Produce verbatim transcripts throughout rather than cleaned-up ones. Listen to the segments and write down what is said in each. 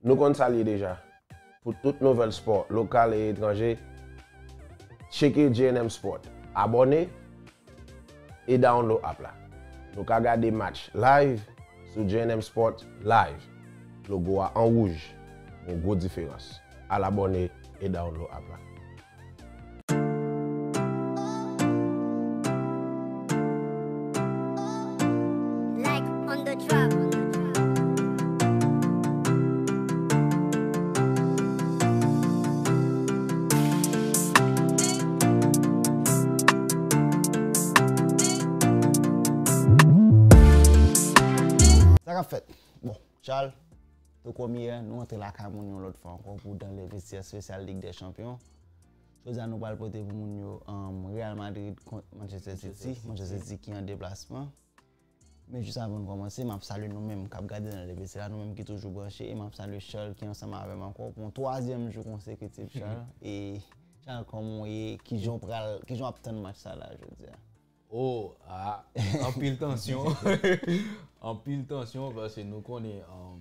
Nou konn sa l ye deja. Pou tout nouvèl spò lokal e etranje, tcheke J N M Sport. Abòne e download app la. Nou ka gade match live sou J N M Sport Live. Logo a an wouj. Yon gwo diferans. Al abòne e download app la. Like on the track. Sa k ap fèt? Bon, Charles, tankou m yè, nou antre lakay moun yon lòt fwa ankò pou dans les vestiaires spécial Ligue des Champions. Jodi a nou pral pote pou moun yo um, Real Madrid kont Manchester City. Manchester City ki an deplasman. Men jis avan n kòmanse, m ap salye nou menm k ap gade dans les vestiaires la, nou menm ki toujou branche, e m ap salye Charles ki ansanm avè m ankò pou yon twazyèm jou konsekitif, Charles. E Charles, kòman w ye? Kijan w pral, kijan w ap tann match sa la jodi a? Oh, ah, anpil tansyon. Anpil tansyon, paske nou konnen um,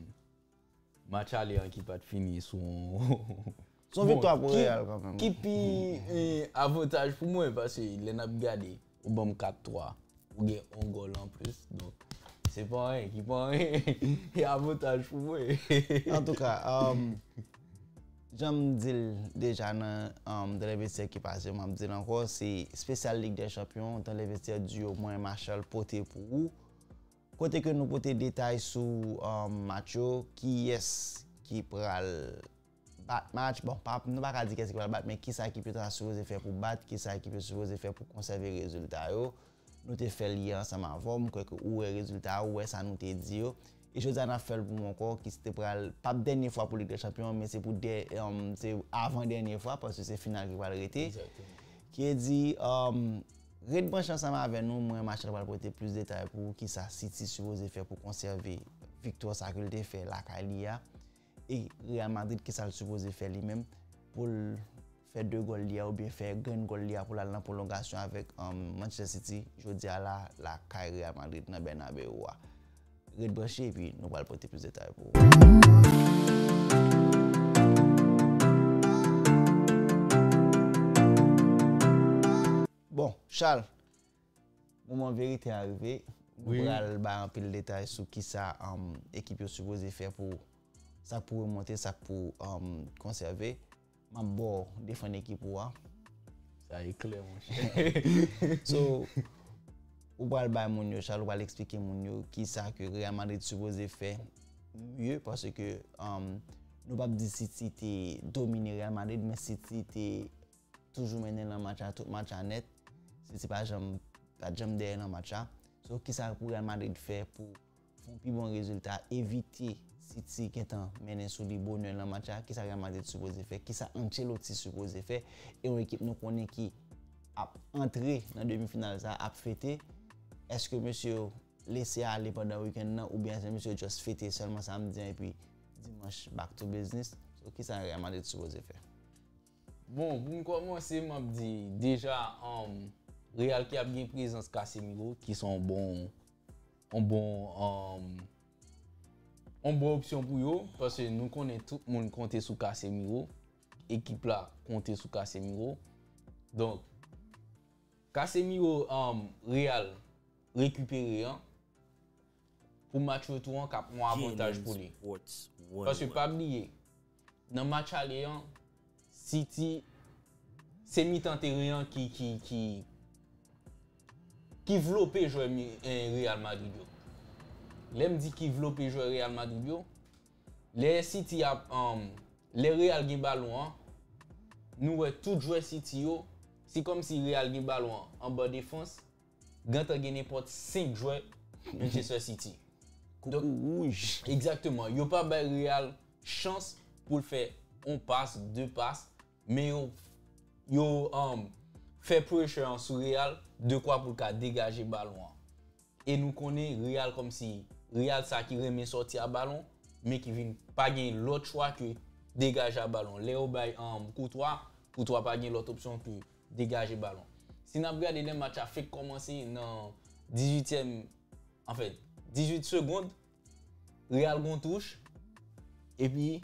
match ale an ki pa t fini sou yon Se yon viktwa pou Real kanmenm. Ki pi eh, avantaj pou mwen, paske lè n ap gade, ou ban m kat twa, ou gen yon gòl anplis. Donk, se pa anyen, ki pa anyen, e avantaj pou mwen. Antouka, um, jan m di l deja nan um, dans les vestiaires ki pase, m ap di l ankò, se espesyal Ligue des Champions, dans les vestiaires duo mwen Marshall pote pou ou. Kote ke nou pote detay sou um, match yo, kiyès ki pral bat match, bon, pa, nou pa ka di kiyès ki pral bat, men kisa ekip yo ta sipoze fè pou bat, kisa ekip yo sipoze fè pou konsève rezilta yo. Nou te fè l yè ansanm avè w, m kwè ke ou wè rezilta yo, ou wè sa nou te di yo. E jodi a n ap fè l pou mwen ankò, ki se te pral, p ap dènye fwa pou Lig dè Chanpyon an, men se pou dè, um, se avan dènye fwa, paske se final ki pral rete. Ki e di, um, ret branche ansanm avè nou, mwen Marshall pral pote plis detay pou ou kisa City sipoze fè pou konsève viktwa sa ke l te fè lakay li a. E Real Madrid kisa l sipoze fè li menm pou l fè de gòl li a oubyen fè grenn gòl li a pou l al nan pwolongasyon avèk um, Manchester City jodi a la lakay Real Madrid nan Bernabeu a. Ret branche epi nou pral pote plis detay pou ou. Bon, Charles, moman verite a rive. Nou pral bay anpil detay sou kisa um, ekip yo sipoze fè pou sa k pou remonte, sa k pou um, konsève. M ap ba w defann ekip ou a. Sa e klè, monchè. So, ou pral bay moun yo, Charles, ou pral eksplike moun yo kisa ke Real Madrid sipoze fè mye, paske um, nou p ap di City te domine Real Madrid, men City te toujou mennen nan match la, tout match la nèt. City pa janm, pa t janm dèyè nan match la. So, kisa pou Real Madrid fè pou fè yon pi bon rezilta, evite City gentan mennen sou li bonè nan match la, kisa Real Madrid sipoze fè, kisa Ancelotti sipoze fè, e yon ekip nou konnen ki ap antre nan demi final sa ap fete, èske mesye yo lese ale pandan wikenn nan, oubyen èske mesye yo just fete sèlman samdi an epi dimanch back to business? So, kisa Real Madrid sipoze fè? Bon, pou m kòmanse, m ap di deja um, Real ki ap gen prezans Casemiro, ki se yon bon yon bon um, yon bon opsyon pou yo, paske nou konnen tout moun konte sou Casemiro, ekip la konte sou Casemiro. Donk, Casemiro um, Real rekipere an pou match retou an k ap yon avantaj pou li. Paske pa bliye, nan match ale an, City se mitan teren an ki ki ki ki vlope jwè Real Madrid yo. Lè m di ki vlope jwè Real Madrid yo, lè City ap um, lè Real gen balon an, nou wè tout jwè City yo, se kòmsi Real gen balon an anba defans, gentan gen nenpòt senk jwè Manchester City. Koukou wouj. Egzakteman. Yo pa bay Real chans pou l fè yon pas, de pas, men yo, yo um, fè pressure an sou Real dekwa pou l ka degaje balon an. E nou konnen Real kòmsi Real sa ki renmen sòti a balon, men ki vin pa gen lòt chwa ke degaje a balon. Lè yo bay um, Courtois, Courtois pa gen lòt opsyon ke degaje balon. Si n ap gade lè match la fèk kòmanse nan dizuityèm, anfèt, dizuit segond, Real gon touch, epi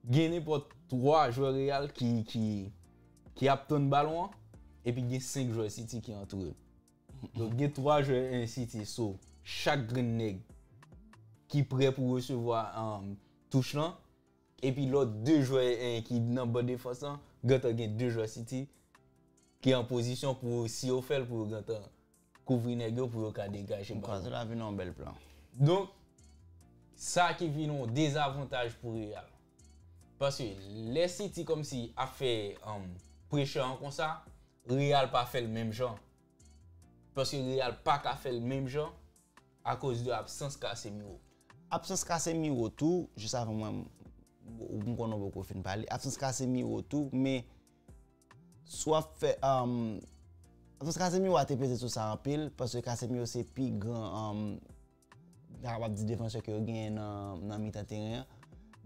Gen nenpòt twa jwè Real ki, ki, ki ap tann balon an, epi gen senk jwè City ki antoure. Donk, gen twa jwè, eh, City, so, chak grenn nèg ki prè pou resevwa, um, touch lan, epi lòt de jwè, eh, ki nan ban defans lan, gentan gen de jwè City ki an pozisyon pou, si yo fè l, pou yo gentan kouvri nèg yo, pou yo ka degaje balon. Gwadyola vin yon bèl plan. Donk, sa ki vin yon dezavantaj pou Real. Paske lè City kòmsi ap fè, um, presyon an konsa, Real pa fè l menm jan. Paske Real pa ka fè l menm jan akoz de absans Casemiro. Absans Casemiro tou, jis avan mwen, m konnen w poko fin pale. Absans Casemiro tou, men si w ap fè, um, absans Casemiro a te peze sou sa anpil, paske Casemiro se pi gran, um, ta kapab di defansè ke yo genyen nan, nan mitan teren an.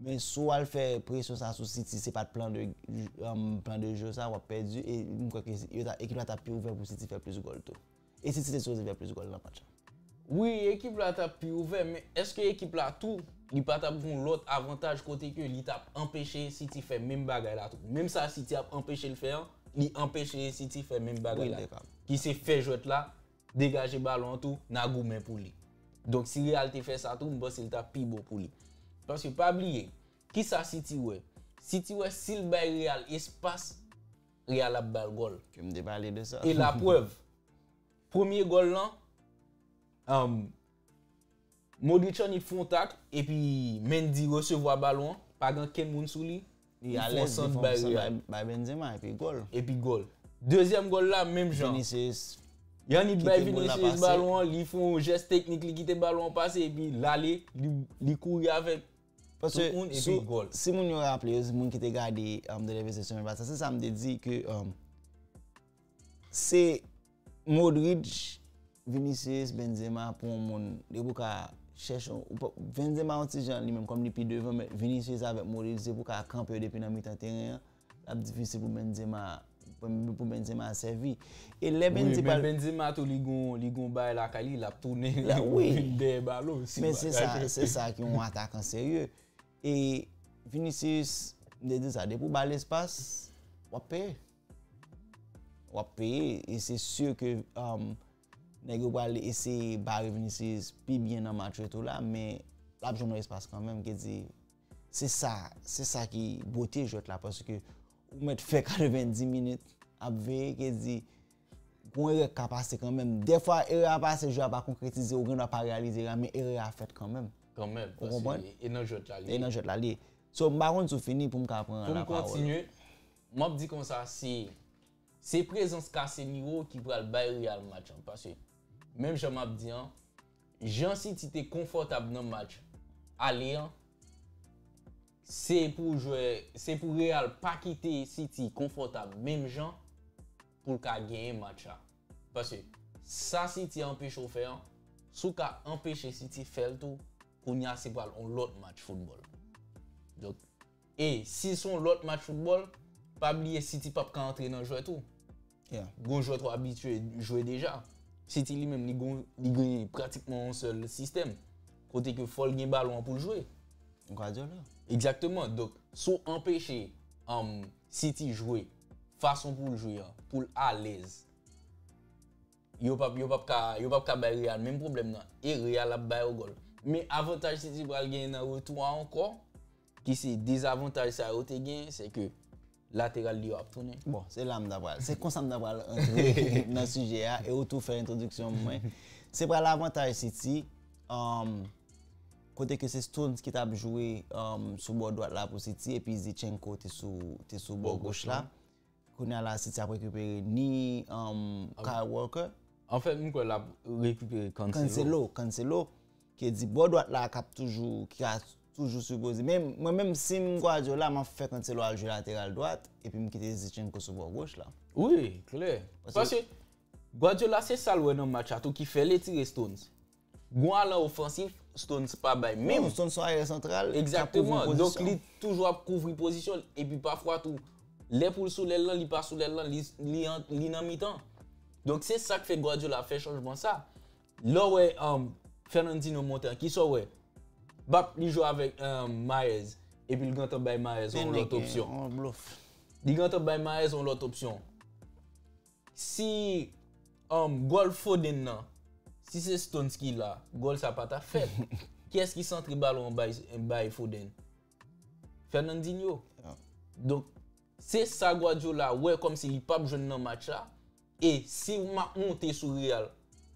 Men si w al fè presyon sa sou City, se pa t plan de, um, plan de jeu sa, w ap pèdi, e m kwè ke yo ta, ekip la t ap pi ouvè pou City fè plis gòl tou. E City te sipoze fè plis gòl nan match la. Wi, ekip la t ap pi ouvè, men èske ekip la tou, li pa t ap gen yon lòt avantaj kote ke li t ap anpeche City fè menm bagay la tou? Menm sa City ap anpeche l fè an, li anpeche City fè menm bagay la. Wi, li te kab. Ki se fè jwèt la, degaje balon an tou, n a goumen pou li. Donk, si Real te fè sa tou, m panse l t ap pi bon pou li. Paske, pa bliye, kisa City wè? City wè, si l bay Real espas, Real ap ba l gòl. Ke m te pale de sa. E laprèv, premye gòl lan, um, Modric annik fè yon tak, epi Mendy resevwa balon an, pa gen kenn moun sou li, li fè yon sant bay Real. Bay Benzema, epi gòl. Epi gòl. Dezyèm gòl la, menm jan. Vinicius. Yannick bay Vinicius balon an, li fè yon jès teknik, li kite balon an pase, epi l ale, li, li kouri avèk tout moun, epi gòl. Si moun yo raple yo, moun ki te gade, um, The Level Session pase, se sa m te di ke, um, se Modric, Vinicius, Benzema pou yon moun, depi w ka chèche yon, ou pa, Benzema yon ti jan li menm kòm li pi devan, men Vinicius avèk Modric, depi w ka kanpe yo depi nan mitan teren an, l ap difisil pou Benzema, pou, pou Benzema sèvi. E lè Mendy pral. Wi, men Benzema tou, li gon, li gon bagay lakay li, l ap tounen, wi, vin dèyè balon, si bagay. Men se sa, se sa ki yon atakan serye. E Vinicius, m te di sa, depi w ba l espas, w ap peye. W ap peye, e se si ke, um, nèg yo pral eseye bare Vinicius pi byen nan match retou la, men l ap jwenn yon espas kanmenm, ki di, se sa, se sa ki bote jwèt la, paske ou mèt fè katrevenndis minit ap veye, ki di, gon erè k ka pase kanmenm. Dèfwa, erè a pase, jwè a pa konkretize, ou gendwa pa reyalize erè a, men erè a fèt kanmenm. Kanmenm, paske e nan jwèt la li ye. E nan jwèt la li ye. So, m pa konn si w fini pou m ka pran lapawòl. Pou m kontinye, m ap di konsa, se, se prezans Casemiro ki pral bay Real match an. Paske, menm jan m ap di an, jan City te konfòtab nan match ale an, se pou jwè, se pou Real pa kite City konfòtab menm jan pou l ka genyen match la. Paske sa City anpeche w fè an, si w ka anpeche City fè l tou, kounye a se pral yon lòt match foutbòl. Donk, e si se yon lòt match foutbòl, pa bliye City p ap ka antre nan jwèt ou. Yeah. Gon jwèt ou abitye jwe deja. City li menm, li gon, li gen pratikman yon sèl sistèm. Kote ke fò l gen balon an pou l jwe. Guardiola. Egzakteman. Donk, si w anpeche, um, City jwe fason pou l jwe an, pou l alèz, yo p ap, yo p ap ka, yo p ap ka bay Real menm pwoblèm nan. E Real ap ba yo gòl. Men avantaj City pral genyen nan retou a ankò, ki se dezavantaj sa yo te genyen, se ke lateral li yo ap tounen. Bon, se la m ta pral. Se konsa m ta pral antre nan sijè a, e ou tou fè entwodiksyon mwen. Se pral avantaj City, um, kote ke se Stones ki t ap jwe, um, sou bò dwat la pou City, epi Zinchenko te sou, te sou bò goch la. Kounye a la, City ap rekipere ni, um, Kyle Walker. Anfèt, m kwè l ap rekipere Cancelo. Cancelo, Cancelo, ki di bò dwat la k ap toujou, ki ka toujou sipoze. Men mwen menm, si m Guardiola, m ap fè Cancelo al jwe lateral dwat, epi m kite Zinchenko sou bò goch la. Wi, klè. Paske Guardiola, se sa l wè nan match la tou ki fè l etire Stones. Gon alan ofansif, Stones pa bay menm. Non, Stones se yon aryè santral k ap kouvri yon pozisyon. Egzakteman. Donk, li toujou ap kouvri pozisyon l. Epi pafwa tou, lè pou l sou lèl lan, li pa sou lèl lan, li, li an, li nan mitan. Donk, se sa k fè Guardiola fè chanjman sa. Lè w wè, um, Fernandinho monte an, kisa w wè? Bap, li jwe avèk, um, Mahrez. epi l gentan bay Mahrez yon Yon lòt nèg, opsyon. Yon blof. Li gentan bay Mahrez yon lòt opsyon. Si um, gòl Foden nan, si se Stones ki la, gòl sa pa ta fèt. Kiyès ki santre balon an bay, bay Foden? Fernandinho. Yeah. Donk, se sa Guardiola wè kòmsi li p ap jwenn nan match la. E si m ap monte sou Real,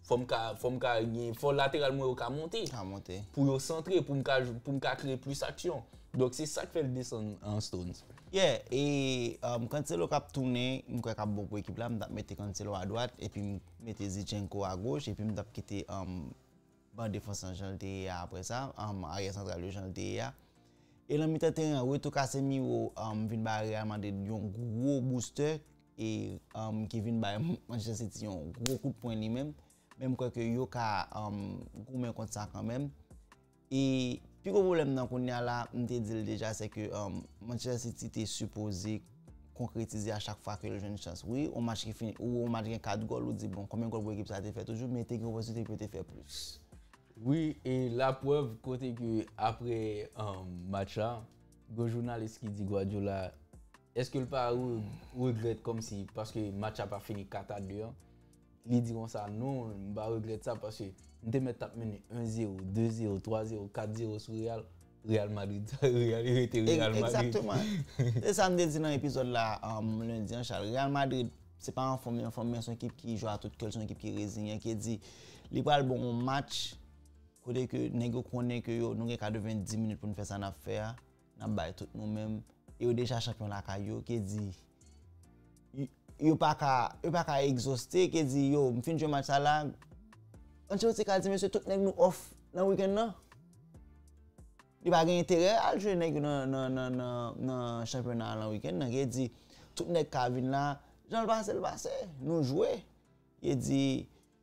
fò m ka, fò m ka gen, fò lateral mwen yo ka monte. Ka monte. Pou yo santre, pou m ka, pou m ka kreye plis aksyon. Donk, se sa k fè l desann an Stones. Yeah, e um, Cancelo k ap tounen, m kwè k ap bon pou ekip la, m t ap mete Cancelo a dwat, epi m mete Zinchenko a goch, epi m t ap kite um, ban defans lan jan l te ye a apre sa, um, aryè santral yo jan l te ye a. E nan mitan teren an, retou Casemiro um, vin ba Real Madrid yon gwo booster, e um, ki vin bay Manchester City yon gwo kout pwen li menm. Men m kwè ke yo ka um, goumen kont sa kanmenm. E pi gwo pwoblèm nan kounye a la, m te di l deja, se ke um, Manchester City te sipoze konkretize a chak fwa ke l jwenn chans. Wi, yon match ki fini, ou yon match gen kat gòl, ou di, bon, konbyen gòl pou ekip sa te fè toujou, men te gen opòtinite pou yo te fè plis. Wi, e laprèv kote ke apre um, match la, gen jounalis ki di Guardiola, èske l pa re- regrèt kòmsi, paske match la pa fini kat a de an, li di konsa, non, m pa regrèt sa, paske m te mèt t ap mennen en zéro, de zéro, twa zéro, kat zéro sou Real, Real Madrid, Real rete Real Madrid. Egzakteman. Se sa m te di nan epizòd la um, lendi an, Charles. Real Madrid, se pa anfòm, li anfòm, men se yon ekip ki jwe a tout kè l, se yon ekip ki rezilyan, ki di, li pral bon yon match, kote ke nèg yo konnen ke yo, nou gen katrevenndis minit pou n fè sa n ap fè a, n ap bay tout nou menm, e yo deja chanpyon lakay yo, ki di, y- yo pa ka, yo pa ka egzoste, ki di, yo, m fin jwe match sa la, Ancelotti ka di, mesye, tout nèg nou off nan wikenn nan. Li pa gen enterè al jwe nèg yo nan, nan, nan, nan, nan chanpyona a nan wikenn nan. Ki di, tout nèg ka vin la, jan l pase, l pase, nou jwe. Ki di,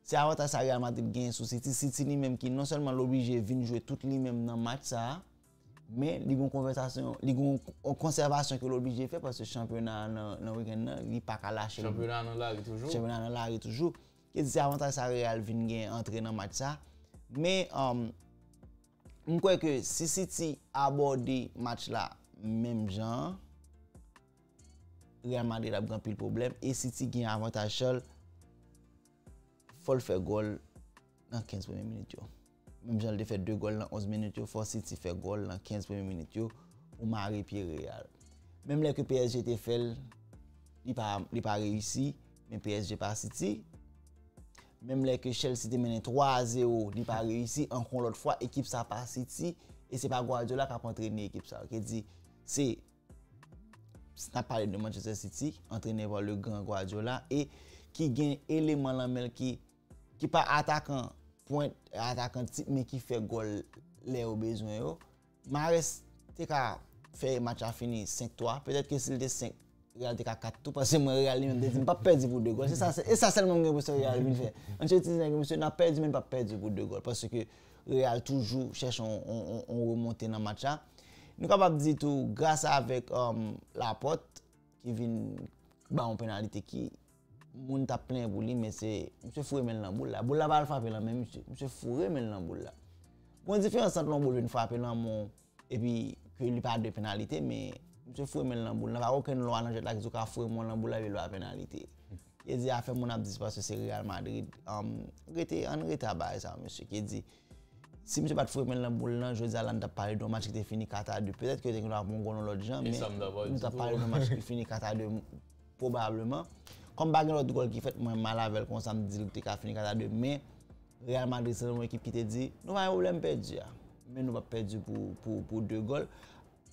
se avantaj sa Real Madrid gen sou City. City li menm ki non sèlman l oblije vin jwe tout li menm nan match sa a, men li gen yon konvèsasyon, li gen yon konsèvasyon ke l oblije fè paske chanpyona a nan, nan wikenn nan, li pa ka lache l. Chanpyona nan lari toujou. Chanpyona nan lari toujou. Ki di se avantaj sa Real vin gen antre nan match sa. Men um, m kwè ke si City abòde match la menm jan an, Real Madrid ap gen anpil pwoblèm e City gen avantaj sa l, fò l fè gòl nan kenz premye minit yo. Menm jan l te fè de gòl nan onz minit yo, fò City fè gòl nan kenz premye minit yo pou mare pye Real. Menm lè ke P S G te fè l, li pa, li pa reyisi, men P S G pa City. Menm lè ke Chelsea te mennen twa a zewo, li pa reyisi, ankò yon lòt fwa, ekip sa pa City, e se pa Guardiola k ap antrene ekip sa. Ki di, se, n ap pale de Manchester City, antrene pa le gran Guardiola, e ki gen eleman nan men l ki, ki pa atakan pwent, atakan tip, men ki fè gòl lè yo bezwen yo. Mahrez te ka fè match la fini senk twa. Petèt ke si l te senk, Real te ka kat tou, paske mwen Real li menm te di m p ap pèdi pou de gòl. Se sa, e sa sèlman m gen enpresyon Real vin fè. Ancelotti di nèg yo, mesye, n ap pèdi, men n p ap pèdi pou de gòl. Paske Real toujou chèche yon, yon, yon, yon remonte nan match la. Nou kapab di tou, gras avèk um, Laporte, ki vin ba yon penalite ki moun t ap plenyen pou li, men se misye foure men l nan boul la. Boul la pa al frape nan men misye. Misye foure men l nan boul la. Gon diferans ant yon boul vin frape nan men w epi ke li pa de penalite, men misye foure men l nan boul la. Pa okenn lwa nan jwèt la ki di w ka foure men w nan boul la epi l pa penalite. Ki di afè moun ap di se paske se Real Madrid. Um, rete, ann rete a bagay sa yo, mesye. Ki di, si misye pa t foure men l nan boul lan, jodi a la n t ap pale de yon match ki te fini kat a de. Petèt ke yo te gen dwa pran yon gòl yon lòt jan, men nou t ap pale de yon match ki fini kat a de pwobableman. Kòm pa gen lòt gòl ki fèt, mwen mal avè l konsa, m di l te ka fini kat a de, men Real Madrid se yon ekip ki te di, nou pa gen pwoblèm pèdi a, men nou p ap pèdi pou, pou, pou de gòl.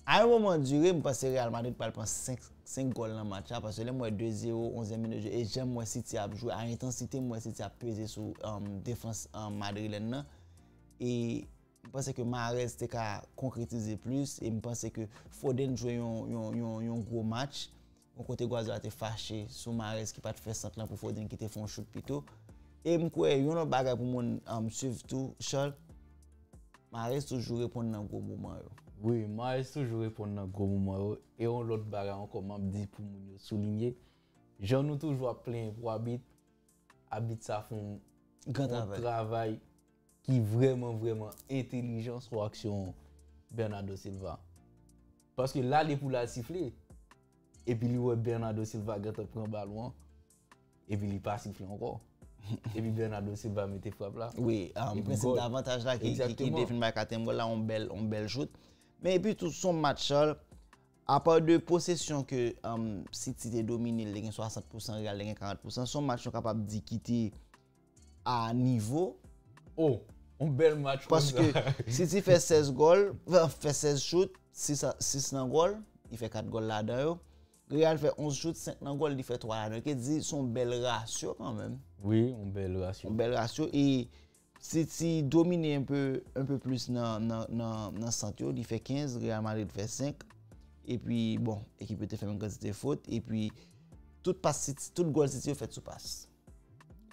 A yon moman dire, m panse Real Madrid pral pran senk, senk gòl nan match la, paske lè m wè de zewo, onzyèm minit jwe, e jan m wè City ap jwe, a entansite m wè City ap peze sou um, defans um, madrilèn nan, e m panse ke Mahrez te ka konkretize plis, e m panse ke Foden jwe yon, yon, yon, yon gwo match, yon kote Guardiola te fache sou Mahrez ki pa t fè sant lan pou Foden ki te fè yon chout pito. E m kwè yon lòt bagay pou moun um, swiv tou, Charles, Mahrez toujou reponn nan gwo moman yo. Wi, Mahrez toujou reponn nan gwo moman yo. E yon lòt bagay ankò, m ap di pou moun yo soulinye, jan nou toujou ap plenyen pou abit, abit sa fè yon Gran yon travay. Travay ki vrèman, vrèman entelijan sou aksyon Bernardo Silva. Paske l ale pou l al sifle. Epi li wè Bernardo Silva gentan pran balon an. Epi li pa sifle ankò. Epi Bernardo Silva mete frap la. Wi, um, Epi prensip gòl. Davantaj la ki, ki, ki Egzakteman. Define bay katriyèm gòl la, yon bèl, yon bèl chout. Men epi tou, se yon match, Charles, apa de posesyon ke um, City te domine l, te gen swasant pousan, Real te gen karant pousan, se yon match nou kapab di ki te a nivo. Oh, yon bèl match Paske konsa. City fè sèz gòl, fè sèz chout, sis nan gòl, li fè kat gòl ladan yo. Real fè onz chout, senk nan gòl, li fè twa ladan yo. Ki di se yon bèl rasyo kanmenm. Wi, yon bèl rasyo. Yon bèl rasyo. E City domine un peu, un peu plus nan, nan, nan, nan sant yo. Li fè kenz, Real Madrid fè senk. Epi, bon, ekip yo te fè menm kantite fot. Epi, tout pas City, tout gòl City yo fèt sou pas.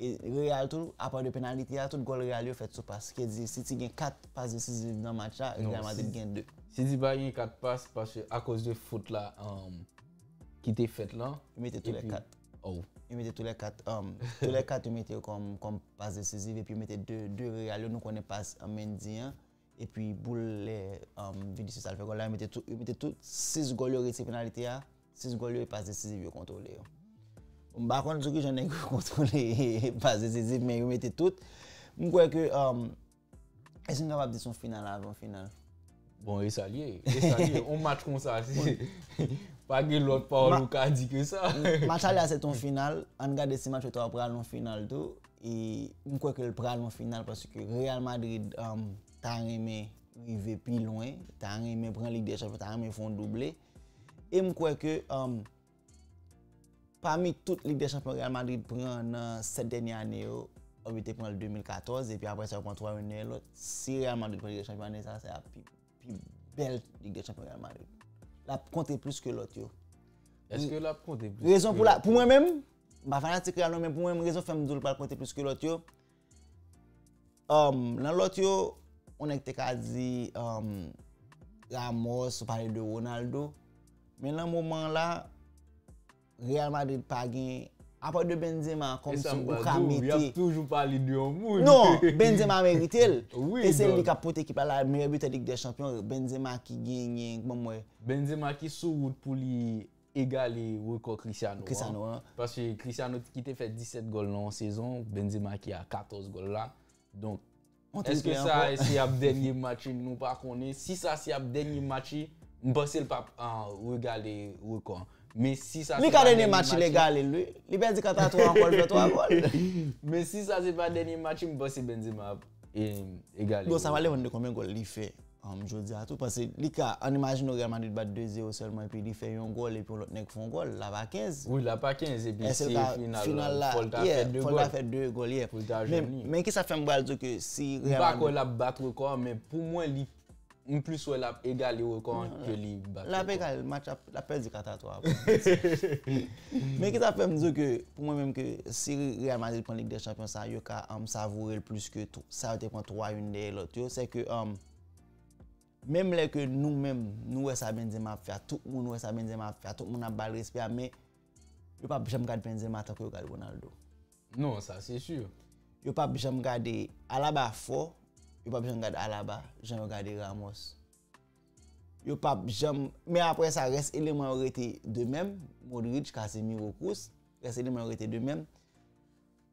E Real tou, apa de penalite a, tout gòl Real yo fèt sou pas. Ki di City gen kat pas desiziv nan match la, e Non, Real Madrid si- gen de. City pa gen kat pas paske akoz de fot la um, ki te fèt lan. Yo mete tou lè Epi- kat. Oh, Yo mete tou lè kat. Um, tou lè kat yo mete yo kòm, kòm pas desiziv epi yo mete de, de Real yo, nou konnen pas um, Mendy an. Epi boul lè um, Vinicius al fè gòl la, yo mete tout, yo mete tout sis gòl yo retire penalite a, sis gòl yo e pas desiziv yo kontwole yo. M pa konn sou ki jan nèg yo kontwole pas desiziv, men yo mete tout. M kwè ke um, èske n kapab di se yon final avan yon final? Bon, e sa l ye. E sa l ye. On match konsa, se pa gen lòt pawòl ou ka di ke sa. Match ale a se te yon final. Ann gade si match retour a pral yon final tou. E m kwè ke l pral yon final paske Real Madrid um, ta renmen rive pi lwen, ta renmen pran Lig dè Chanpyon, ta renmen fè yon double. E m kwè ke um, pami tout Lig dè Chanpyon Real Madrid pran nan sèt dènye ane yo, yo te pran l de mil katòz, epi apre sa yo pran twa youn dèyè lòt. Si Real Madrid pran Lig dè Chanpyon ane sa, se ap pi, pi bèl Lig dè Chanpyon Real Madrid. L ap konte plis ke lòt yo. Èske l ap konte plis? Rezon pou la, pou mwen menm, m pa fanatik Real non, men pou mwen, rezon fè m di w l pral konte plis ke lòt yo. Um, nan lòt yo, yon nèg te ka di um, Ramos, ou pale de Ronaldo. Men nan moman la, Real Madrid pa gen, apa de Benzema, kòm si ou ka mete. Y ap toujou pale de yon moun. Non, Benzema merite l. Wi, E se li donk. K ap pote ekip la la, meyè bitè Lig dè Chanpyon, Benzema ki genyen, bon mwen. Benzema ki sou wout pou li egale rekò Cristiano. Cristiano an. Paske Cristiano ki te fè disèt gòl nan yon sezon, Benzema ki a katòz gòl la. Donk, Yon èske triple sa ankò. Se ap dènye match li, nou pa konnen. Si sa se ap dènye match li, m panse l p ap uh, regale rekò. Men si sa Li se ka pa dènye dènye match li li, egale l, wi. Li pèdi kat a twa ankò, li fè twa gòl. Men si sa se pa dènye match li, m panse Benzema ap e, egale. Bon, sa va depann de konbyen gòl li fè um, jodi a tou. Paske li ka, ann imajine Real Madrid bat de zewo sèlman, epi li fè yon gòl, epi yon lòt nèg fè yon gòl, l ap a kenz. Wi, l ap a kenz, epi Èske se l ka final, final la, fò l ta yeah, fè de fò l ta gòl. Fè de gòl, yeah. Pou l ta Men, jwenn li. Men ki sa fè m pral di ke si M Real pa kwè Madrid l ap bat rekò, men pou mwen, li, m plis wè l ap egale rekò an ke li bat L ap rekò. Egale, match ap, l ap pèdi kat a twa. Men ki sa fè m di ke, pou mwen menm ke si Real Madrid pran Lig dè Chanpyon sa, yo ka um, savoure l plis ke tou, sa yo te pran twa youn dèyè lòt yo, se ke um, menm lè ke nou menm, nou wè sa Benzema ap fè a, tout moun wè sa Benzema ap fè a, tout moun ap ba l respè a, men yo p ap janm gad Benzema tankou yo gad Ronaldo. Non, sa se si. Yo p ap janm gade Alaba fò, yo p ap janm gade Alaba jan yo gade Ramos. Yo p ap janm, men apre sa, rès eleman yo rete de menm, Modric, Casemiro, Kroos, rès eleman yo rete de menm.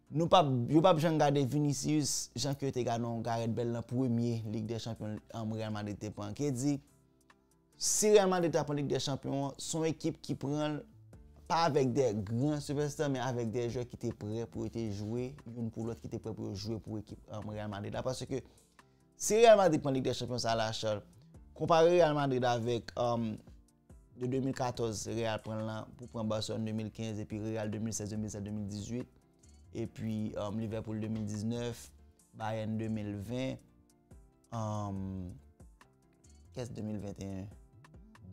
Nou p ap, yo p ap janm gade Vinicius jan ke yo te gade yon Gareth Bale nan premye Lig dè Chanpyon um, Real Madrid te pran. Ki di, si Real Madrid ta pran Lig dè Chanpyon an, se yon ekip ki pran l pa avèk de gran sipèsta, men avèk de jwè ki te prè pou yo te jwe youn pou lòt, ki te prè pou yo jwe pou ekip um, Real Madrid la. Paske si Real Madrid pran Lig dè Chanpyon sa la, Charles, konpare Real Madrid avèk um, de de mil katòz, Real pran l lan, pou pran Barcelone de mil kenz, epi Real de mil sèz, de mil sèt, de mil dizuit, epi um, Liverpool de mil diznèf, Bayern de mil ven, um, kès de mil venteyen?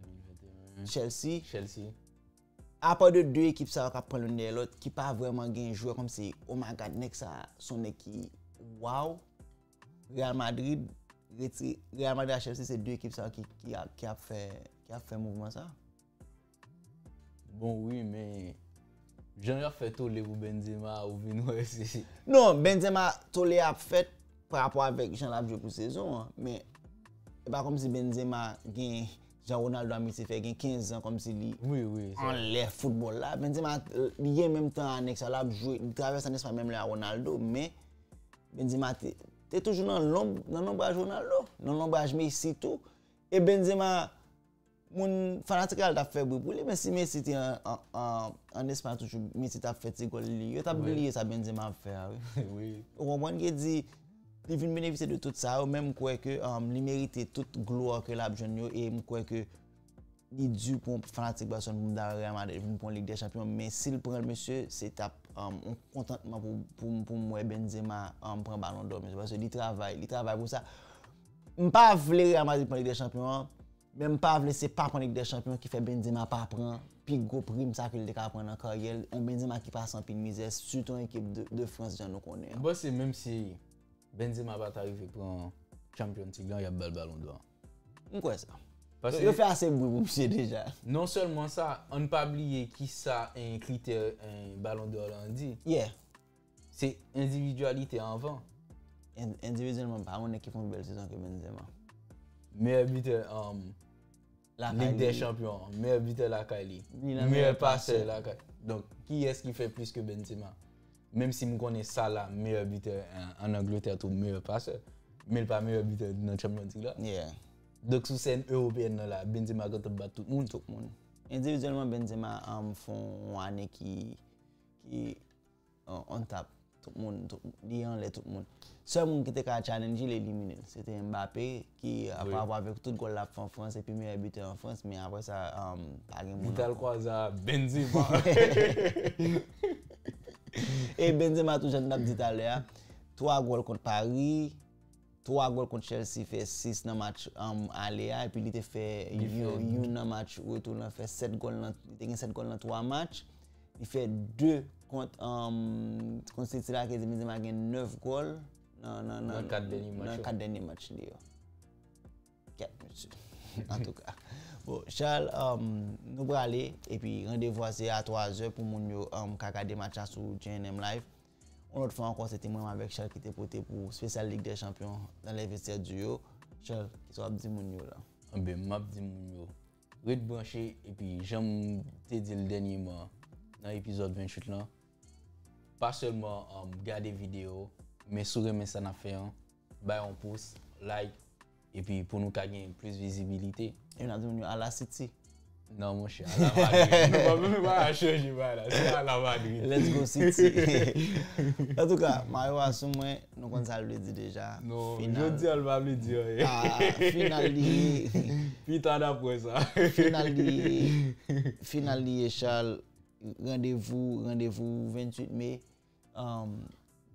De mil venteyen. Chelsea. Chelsea. Apa de de ekip sa yo k ap pran youn dèyè lòt, ki pa vrèman gen jwè kòmsi, oh my God, nèg sa, se yon nèg ki, wow. Real Madrid, retire, Real Madrid ak Chelsea, se de ekip sa yo ki, ki, ap, ki ap fè, ki ap fè mouvman sa. Bon, wi, men jan y ap fè tole pou Benzema, ou vin wè se. Non, Benzema tole ap fèt pa rapò avèk jan l ap jwe pou sezon an, men e pa kòmsi Benzema gen jan Ronaldo a Messi fè gen kenz an kòmsi li Wi, wi. anlè foutbòl la. Benzema, li gen menm tan anèk sa, l ap jwe, li travèse an espas menm lè a Ronaldo, men Benzema te, te toujou nan lonb, nan lonbraj Ronaldo, nan lonbraj Messi tou. E Benzema, moun fanatik Real t ap fè bri pou li, men si Messi te an, an, an, an espas toujou, Messi t ap fè ti gòl li, yo t ap bliye sa Benzema ap fè a, wi. Wi. Ou konprann ki di, li vin benefisye de tout sa yo, men m kwè ke um, li merite tout glwa ke l ap jwenn yo, e m kwè ke li di pou yon fanatik Barcelone pou m ta Real Madrid vin pran Lig dè Chanpyon, men si l pran l, mesye, se t ap um, yon kontantman pou, pou, pou m wè Benzema um, pran Balon dò, mesye, paske li travay, li travay pou sa. M pa vle Real Madrid pran Lig dè Chanpyon an, men m pa vle se pa pran Lig dè Chanpyon ki fè Benzema pa pran pi gwo prim sa ke l te ka pran nan karyè l, yon Benzema ki pase anpil mizè, sitou yon ekip de, de Frans jan nou konnen an. M panse menm si Benzema pa ta rive pran Champions League lan, y ap ba l Balon dò. M kwè sa. Paske Yo fè ase bri pou misye deja. Non sèlman sa, ann pa bliye kisa en kritè en Balon dò lan di. Yeah. Se endividyalite anvan. En- Endividyèlman, m pa konnen ki fè yon bèl sezon ke Benzema. Meyè bitè um, Lakay Lig dè li- Chanpyon, meyè bitè lakay li. Li nan Meyè meyè pasè pasè. Lakay. Donk, kiyès ki fè plis ke Benzema? Menm si m konnen Salah meyè bitè an, an Angletè tou, meyè pasè. Men l pa meyè bitè nan Champions League la. Yeah. Donk, sou sèn ewopeyèn nan la, Benzema gentan bat tout moun. Tout moun. Endividyèlman, Benzema um, fè yon ane ki, ki on, on top. Tout moun, tout, li anlè tout moun. Sèl moun ki te ka challenge li, elimine l. Se te Mbappé, ki, pa rapò avèk tout gòl l ap fè an Frans, epi meyè bitè an Frans, men apre sa, um, pa gen moun Vital ankò. Kwaza, Benzema. E Benzema, tou jan n ap di talè a, twa gòl kont Paris, twa gòl kont Chelsea, fè sis nan match um, ale a, epi li te fè Li fè yon, yon nan match retou lan, fè sèt gòl nan, li te gen sèt gòl nan twa match. Li fè de kont, um, kont City la, ki di Benzema gen nèf gòl nan, nan, nan, Nan kat dènye match nan yo. Kat dènye match li yo. Kèt, mesye. Antouka. Bon, Charles, um, nou prale, epi randevou a se a twa zè pou moun yo um, ka gade match la sou J N M Live. Yon lòt fwa ankò, se te mwen avèk Charles ki te pote pou espesyal Lig dè Chanpyon dans les vestiaires du Haut. Charles, kisa w ap di moun yo la? Anben, m ap di moun yo, ret branche, epi jan m te di l dènyèman nan epizòd venntuit lan, pa sèlman um, gade videyo, men si w renmen sa n ap fè an, bay yon pous, like, epi pou nou ka gen plis vizibilite. E n ap di moun yo ala City. Non, monchè, ala Madrid. Nou pa menm pa chanje bagay la. Se ala Madrid. Let's go City. Antouka, Mayo a sou mwen, nou konn sa l vle di deja. Non, Final. Jodi a l pa vle di anyen. Ah, final li ye. Pita dapre sa. Final li ye. Final li ye, Charles. Randevou, randevou venntuit me. Um,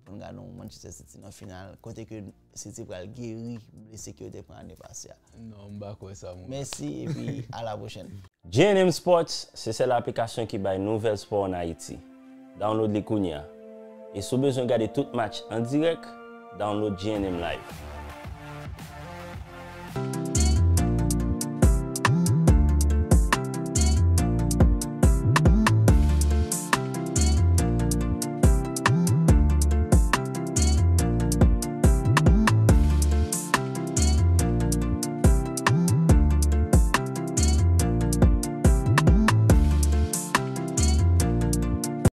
pou n gade yon Manchester City nan final. Kote ke City pral geri blese ke yo te pran ane pase a. Non, m pa kwè sa, mwen. Mèsi, epi a la pwochèn. J N M Sports se sèl aplikasyon ki bay nouvèl spò an Ayiti. Download li kounye a. E si w bezwen gade tout match an dirèk, download J N M Live.